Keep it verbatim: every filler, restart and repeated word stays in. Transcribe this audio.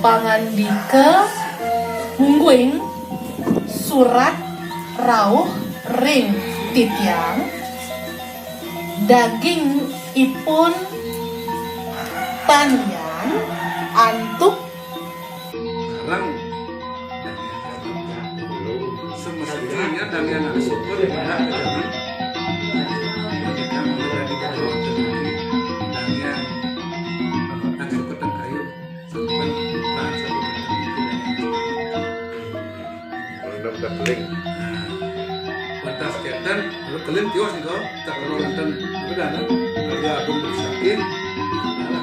Pangandika mungguing surat rauh ring titiang, daging ipun tanian antuk. Sekarang semestinya tanian harus syukur ya, benar, ya, kan? Kita mulai dari bawah ke tinggi, tanian, eh, kan syukur dan kayu. Nah, udah, udah keling. Nah, lantas kenten, lalu keling tios nih kok. Tak perlu nonton, udah kan? Ada akun bersakin. Nah,